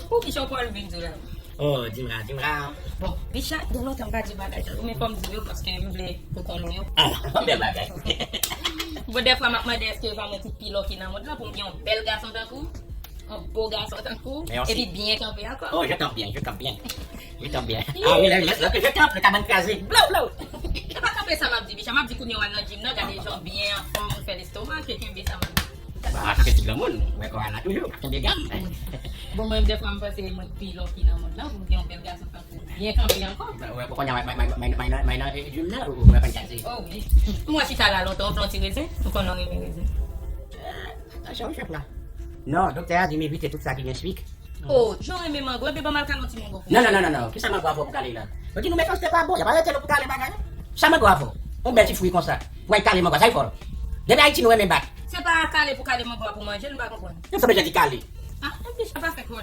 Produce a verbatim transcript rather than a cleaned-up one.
Pou ki chan w pral vin di la? Oh, Dimra, Dimra. Bon, Bicha, gen lontan m pa di bagay sa. Ou men fò m di yo paske m vle pou konnen yo. Ah, bèl bagay. Bon, dèfwa m ap mande èske e pa mwen ki pi lòki nan mond lan pou m gen yon bèl gason tankou w, yon bo gason tankou w, epi byen kanpe ankò. Oh, je t'aime bien, je t'aime bien. Je t'aime bien. Ah oui, lè, lè, lè, je t'aime, le kabann kraze. Blow, blow. E pa kanpe sa m ap di, Bicha. M ap di kounye a w al nan gym nan, gade jan w byen anfòm, ou fè lestomak, e kenbe sa m ap di. Ba, sa fè ti granmoun, wè kò a la toujou, kenbe gam. Bon, mwen, dèfwa, m panse mwen pi lòki nan mond lan, pou m gen yon bèl gason tankou w. Byen kanpe ankò. Wè, pou konnen, mwen, mwen, mwen, mwen, mwen nan gym nan, ou mwen pa n kaze. Oh, wi. M wè chita la lontan, ou pran ti rezen, ou konnen w renmen rezen. Atansyon, wi, chèf la. Non, doktè a di m evite tout sa ki gen suik. Oh, jan w renmen mango, epi ban m al kale yon ti mango pou mwen. Non, non, non, non, non. Kisa mango a fè pou kale la? Yo di nou mechanste pa bon, y ap arete nou pou kale bagay. Sa mango a fè? Yon bèl ti fwi konsa. Pou al kale mango, sa y fè? Depi Ayiti nou renmen bat. Se pa kale pou kale mango a pou manje, nou pa konprann. Yo sanble jan di kale. Ah, epi sa pa fè kòlè.